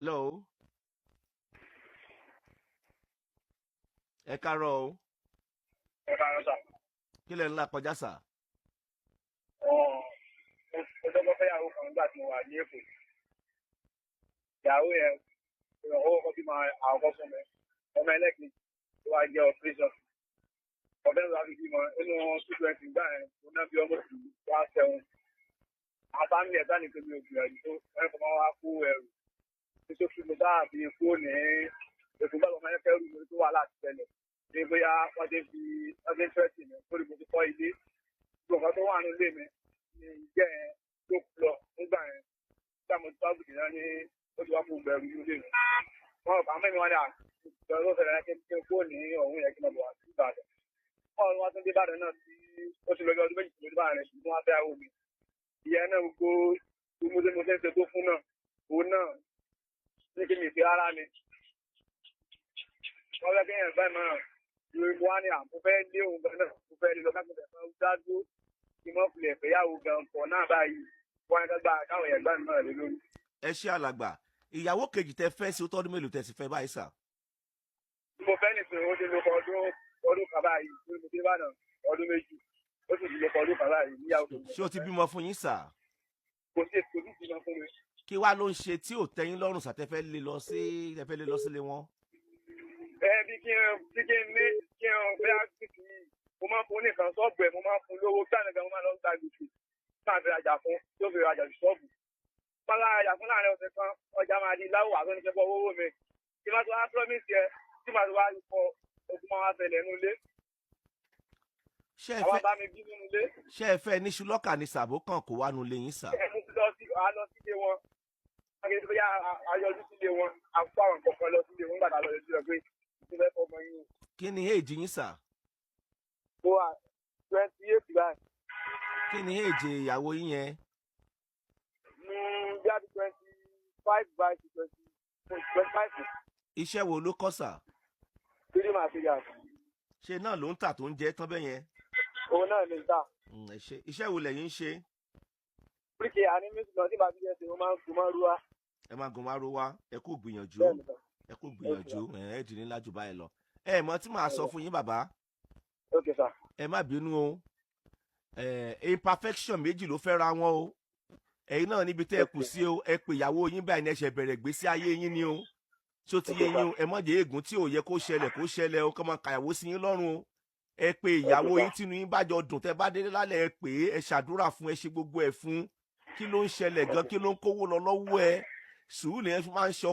Hello. Ẹ káàárọ̀ o. Ẹ káàárọ̀ sà. Kí lẹ ń là kọjá sà? Mo dọ́gbọ́n fẹ́yàwó kan nígbà tí mo wà ní Èkó. Ìyàwó yẹn, owó kan bí máa àkọ́kọ́ fún mi. Ọmọ ẹlẹ́kejì tó wá jẹ́ operation. Ọ̀bẹ ló wá fi bímọ inú 220 gbà yẹn, mo ná bí ọmọ sí wá sẹ́wọ̀n. Àwọn family ẹ̀ sáà ní pé mi ò gbìyànjú tó ẹ̀ kọ́ máa wá kó ẹrù. Nítorí mo sáà fi kó ní Èkó gbàgbọ́ máa ń kẹ́rù mi tó wà láti tẹ̀lẹ̀. Ní bóyá wọ́n ti fi wọ́n ti ń fẹ́ẹ̀tì mi lórí mo ti kọ́ ilé. Gbogbo nǹkan tó wà nínú ilé mi ní ìjẹ́ yẹn tó lọ nígbà yẹn. Nígbà mo ti bá gùdì náà ní ó ti wá kó gbẹrù nínú ilé mi. Wọn bá mẹ́mi wọn dà ìjọba tó fẹ́ràn kí n kó ní ọ̀hún yẹn kí n bọ̀ wá sí Ìbàdàn. Wọ́n wá tún dé Ìbàdàn náà tí ó ti lọ bí ọdún 2 tó dé Ìbàdàn ṣùgbọ́n wọ́n fẹ́ àwọn mi. Ìyẹn náà gbogbo bí mo ṣe mo ṣe ń ṣe tó fún náà, òun náà ní kí mi fi rárá ni. Wọ́n fẹ́ kéèyàn báyìí mọ́ràn. Ìwé mo wá ní à, mo fẹ́ lé òun gan náà, mo fẹ́ lé lọ káàkiri ẹ̀fọn dájú kí mọ́ filẹ̀ fẹ́yàwó gan pọ̀ náà báyìí. Wọ́n á gbà káwọn èèyàn gbà náà lé lórí. Ẹ ṣé alàgbà. Ìyàwó kejì tẹ fẹ́ sí, ó tọ́dún mélòó tẹ sì fẹ́ báyìí sà? Mo fẹ́ nìsín, ó ti lo ọdún kan báyìí ní mo dé Ìbàdàn ọdún 2, ó sì ti lo ọdún kan báyìí níyàwó kejì. Ṣé ó ti bímọ fún yín sà? Kò sí, kò sí bímọ fún mi. Kí wá ló ń ṣe tí ò tẹ́yín lọ́rùn sà, tẹ́ fẹ́ lé lọ sí tẹ́ fẹ́ lé lọ sílé wọn? Ẹ bí kí n bí kí n ní kí n bóyá títí mo máa ń fún nìkan ṣọ́ọ̀bù ẹ̀, mo máa ń fún lówó tí àná gan mo máa lọ gba gbèsè máa fi rajà fún tó fi rajà sí ṣọ́ọ̀bù. Máa la rajà fún láàrin ọ̀sẹ̀ kan, ọjà máa di láwò àtọ́nisẹ́ bọ́ owó mi. Tí máa tó wá promise yẹ, tí máa tó wá kọ ogun máa wá ṣẹlẹ̀ nínú ilé. Ṣé ẹ Àwọn fẹ́ bá mi bí nínú ilé. Ṣé ẹ fẹ́ níṣu lọ́kà ní sàbó kan kó wá nu lé yín sà? Ẹ mú lọ sí a lọ sílé wọn. Akéde bóyá a yọjú sílé wọn, a kó àwọn nǹkan kan lọ sílé wọn nígbà tá a lọ yọjú lọ pé mo fẹ́ fọmọ yín o. Kí ni éèjì yín sà? Mo wà 28 báyìí. Kí ni éèjì ìyàwó yín yẹn? Bí a ti 25 báyìí, 25. Iṣẹ́ wo ló kọ́ sà? Three materials. Ṣé náà ló ń tà tó ń jẹ tán bẹ́ẹ̀ yẹn? Òun náà ní ta. Ẹ ṣe. Iṣẹ́ wo lẹ̀yin ń ṣe? Bíríkì àní mísì lọ sí ìbàdí ẹsẹ̀, mo máa ń gun márúwá. Ẹ máa gun márúwá. Ẹ kú gbìyànjú. Bẹ́ẹ̀ ni sà. Ẹ kú gbìyànjú. Ẹ ẹ dì ní lájú báyìí lọ. Ẹ mọ̀ tí màá sọ fún yín, bàbá. Ok sà. Ẹ má bínú o. Ẹ imperfection méjì ló fẹ́ ra wọn o. Ẹ̀yin náà níbi tẹ́ ẹ kù sí o. Ẹ pè ìyàwó yín báyìí ní ẹsẹ̀ bẹ̀rẹ̀ gbèsè ayé yín ni o. Ṣó ti yé yín o? Ẹ má jẹ́ ègún tí ò yẹ kó ṣẹlẹ̀ kó ṣẹlẹ̀ o, kó máa kàyàwó sí yín lọ́rùn o. Ẹ pè ìyàwó yín, tínú yín bá jọ dùn, tẹ́ bá délé lálẹ́, ẹ pè é, ẹ ṣàdúrà fún, ẹ ṣe gbogbo ẹ̀ fún. Kí ló ń ṣẹlẹ̀ gan? Kí ló ń kówó lọ lọ́wọ́ ẹ? Sùúrù lèyẹn fi máa ń ṣe.